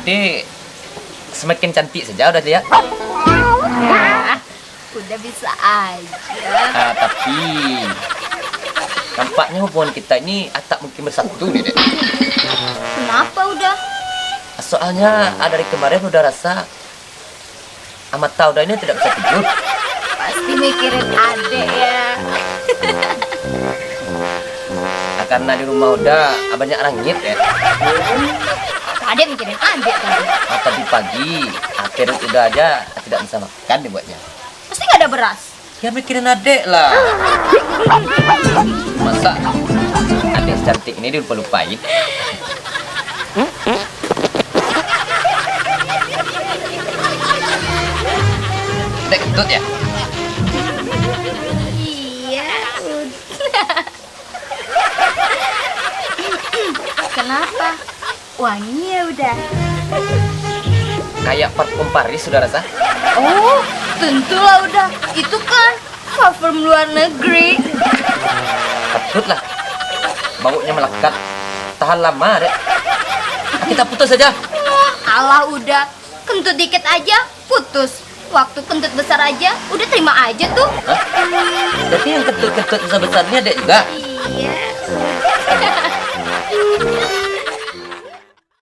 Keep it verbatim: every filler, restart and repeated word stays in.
Dek, semakin cantik saja Uda lihat. Nah, Uda bisa aja. Ah, tapi nampaknya hubungan kita ini atak mungkin bersatu nih, Dek. Kenapa Uda? Soalnya, ah, dari kemarin Uda rasa, ah, mata Uda ini tidak bisa tidur. Pasti mikirin adek ya. Ah, karena di rumah Uda, ah, banyak rangit ya. Adek mikirin adek tadi. Ah, tadi pagi, ah, perut Uda aja, ah, tidak bisa makan dibuatnya. Pasti nggak ada beras. Ya, mikirin adek lah. Masa adek secantik ini dilupa-lupain? Dek kentut ya? Iya, Uda. Kenapa? Wangi ya Uda? Kayak parfum Paris Uda rasa. Oh, tentulah Uda. Itu kan parfum luar negeri. Patutlah. Baunya melekat. Tahan lama, Dek. Kita putus saja. Alah Uda, kentut dikit aja putus. Waktu kentut besar aja, Uda terima aja tuh. Jadi yang kentut-kentut besar-besar ini adek juga? Iya.